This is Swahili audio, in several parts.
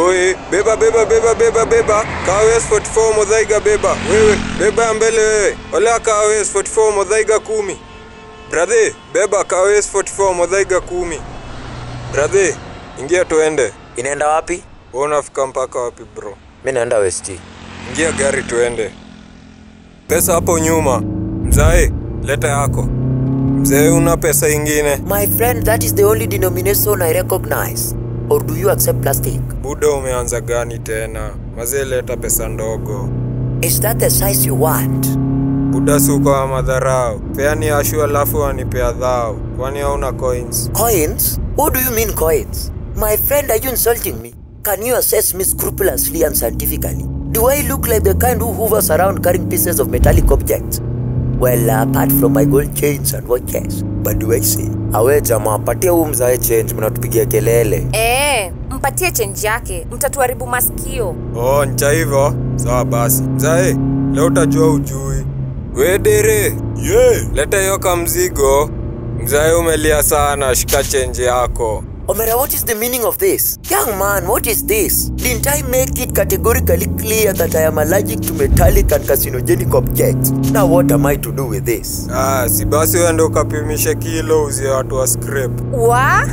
Oe, beba beba beba beba beba. Kahawa West 44 Muthaiga beba. Wewe, beba ya mbele wewe. Olea Kahawa West 44 Muthaiga 10. Brother, beba Kahawa West 44 Muthaiga 10. Brother, ingia tuende. Inaenda wapi? Wewe unafika mpaka wapi bro? Mimi naenda West. Ingia gari tuende. Pesa hapo nyuma. Mzae, leta yako. Mzee, una pesa ingine? My friend, that is the only denomination I recognize. Or do you accept plastic? Buda, umeanza gani tena? Mazee, leta pesa ndogo. Is that the size you want? Buda, suko wa madharau. Fea ni ashu alafu wanipea dhao. Kwani hauna coins? Coins? What do you mean coins? My friend, are you insulting me? Can you assess me scrupulously and scientifically? Do I look like the kind who hovers around carrying pieces of metallic objects? Well, apart from my gold chains and watches, but do I say? Awe jamaa, patia huu mzae change, mnatupigia kelele. Mpatie change yake, mtatuharibu masikio. Oh, ncha hivyo? Sawa basi. Mzae, leo utajua ujui. We dere. Yeah. Leta hiyo kamzigo. Mzae, umelia sana, shika change yako. Omera, what is the meaning of this? Young man, what is this? Didn't I make it categorically clear that I am allergic to metallic and carcinogenic objects? Now what am I to do with this? Ah, si basi uende ukapimishe kilo uzie watu wa scrape. Wa?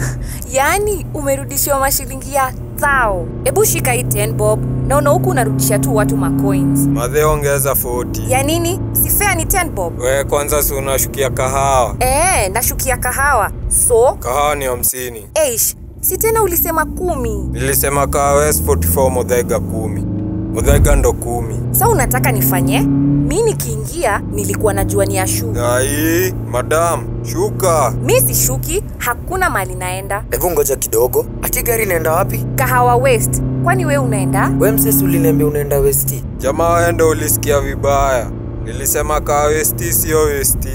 Yani umerudishiwa mashilingi ya thao. Ebu shika hii 10 bob. Naona huku unarudisha tu watu macoins. Madhe, ongeza 40. Ya nini? Si fair ni 10 bob. We kwanza si unashukia kahawa? Nashukia kahawa. So? Kahawa ni 50. Eish, si tena ulisema 10. Nilisema Kahawa West 44 Muthaiga 10. Muthaiga ndo 10. Sa unataka nifanye? Mi nikiingia nilikuwa najua ni ashu. Ai, madam, shuka. Mi sishuki, hakuna mali naenda. Hebu ngoja kidogo. Ati gari inaenda wapi? Kahawa West. Kwani we unaenda? We msesi uliniambia unaenda West. Jamaa, wewe ndo ulisikia vibaya. Nilisema Kahawa West sio West.